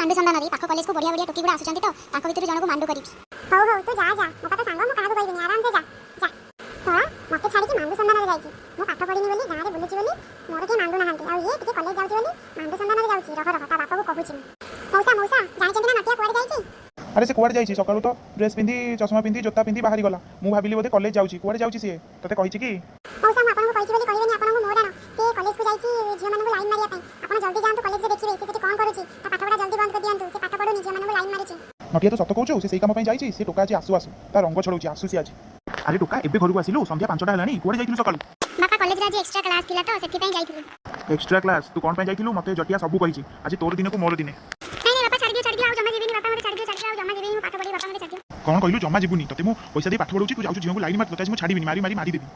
ମାଣ୍ଡୁ ସନ୍ଧାନରେ। ପାଖ କଲେଜକୁ ବଢିଆ ବଢିଆ ଟୋକି ଗୁଡ଼ା ଆସୁଛନ୍ତି ତ, ତାଙ୍କ ଭିତରୁ ଜଣକୁ ମାଣ୍ଡୁ କରିବି। ହଉ ହଉ, ତୁ ଯା ଯା, ମୋ ତ ସାଙ୍ଗ, ମୁଁ କାହାକୁ କହିବିନି, ଆରାମସେ ଯା ଯା। ଶଳା ମତେ ଛାଡ଼ିକି ମାଣ୍ଡୁ ସନ୍ଧାନରେ ଯାଇଛି। ମୁଁ ପାଠ ପଢିନି ବୋଲି, ଗାଁରେ ବୁଲୁଛି ବୋଲି ମୋର କେହି ମାଣ୍ଡୁ ନାହାନ୍ତି, ଆଉ ଇଏ ଟିକେ କଲେଜ ଯାଉଛି ବୋଲି ମାଣ୍ଡୁ ସନ୍ଧାନରେ ଯାଉଛି। ରହ ରହ, ତା ବାପାକୁ କହୁଛି ମୁଁ। ମଉସା ମଉସା, ଜାଣିଛନ୍ତି ନା ନଟିଆ କୁଆଡ଼େ ଯାଇଛି? ଆରେ, ସେ କୁଆଡ଼େ ଯାଇଛି? ସକାଳୁ ତ ଡ୍ରେସ୍ ପିନ୍ଧି, ଚଷମା ପିନ୍ଧି, ଜୋତା ପିନ୍ଧି ବାହାରି ଗଲା। ମୁଁ ଭାବିଲି ବୋଧେ କଲେଜ ଯାଉଛି। କୁଆଡ଼େ ଯାଉଛି ସିଏ? ତତେ କହିଛି କି? ମଉସା, ମୁଁ ଆପଣଙ୍କୁ କହିଛି ବୋଲି କହିବେନି, ଆପଣଙ୍କୁ ମୋ ରାଣ। ସେ କଲେଜକୁ ଯାଇଛି ଝିଅମାନଙ୍କୁ ଲାଇନ୍ ମାରିବା ପାଇଁ। ଆପଣ ଜଲ୍ଦି ଯାଆନ୍ତୁ, କଲେଜରେ ଦେଖିବେ ସେ ସେଠି କ'ଣ କରୁଛି। ତା ପାଠପଢ଼ା ଜଲ୍ଦି ବନ୍ଦ କରିଦିଅନ୍ତୁ। ସେ ପାଠ ପଢୁନି, ଝିଅମାନଙ୍କୁ ଲାଇନ୍ ମାରୁଛି। ନଟିଆ, ତ ସତ କହୁଛୁ? ସେ ସେଇ କାମ ପାଇଁ ଯାଇଛି? ସେ ଟୋକା ଆଜି ଆସୁ ଆସୁ ତା ରଙ୍ଗ ଛଡ଼ଉଛି। ଆସୁଛି ଆଜି। ଆରେ ଟୋକା, ଏବେ ଘରକୁ ଆସିଲୁ? ସନ୍ଧ୍ୟା 5ଟା ହେଲାଣି, କୁଆଡ଼େ ଯାଇଥିଲୁ ସକାଳୁ? ବାପା, କଲେଜରେ ଆଜି ଏକ୍ସଟ୍ରା କ୍ଲାସ୍ ଥିଲା ତ, ସେଥିପାଇଁ ଯାଇଥିଲି। ଏକ୍ସଟ୍ରା କ୍ଲାସ୍ ତୁ କ'ଣ ପାଇଁ ଯାଇଥିଲୁ? ମତେ ଜଟିଆ ସବୁ କହିଛି। ଆଜି ତୋର ଦିନକୁ ମୋର ଦିନେ। ନାଇଁ ନାଇଁ ବାପା, ଛାଡ଼ିଦିଅ ଛାଡ଼ିଦିଅ, ଆଉ ଜମା ଯିବିନି। ବାପା, ମୋତେ ଛାଡ଼ିଦିଅ ଛାଡ଼ିଦିଅ, ଆଉ ଜମା ଯିବିନି, ମୁଁ ପାଠ ପଢ଼ିବି। ବାପା, ମୋତେ ଛାଡ଼ିଦିଅ। କ'ଣ କହିଲୁ? ଜମା ଯିବୁନି? ତତେ ମୁଁ ପଇସା ଦେଇ ପାଠ ପଢଉଛି, ତୁ ଯାଉଛୁ ଝିଅଙ୍କୁ ଲାଇନ୍ ମାରି? ତତେ ଆଜି ମୁଁ ଛାଡ଼ିବିନି, ମାରି ମାରି ମାରିଦେବି।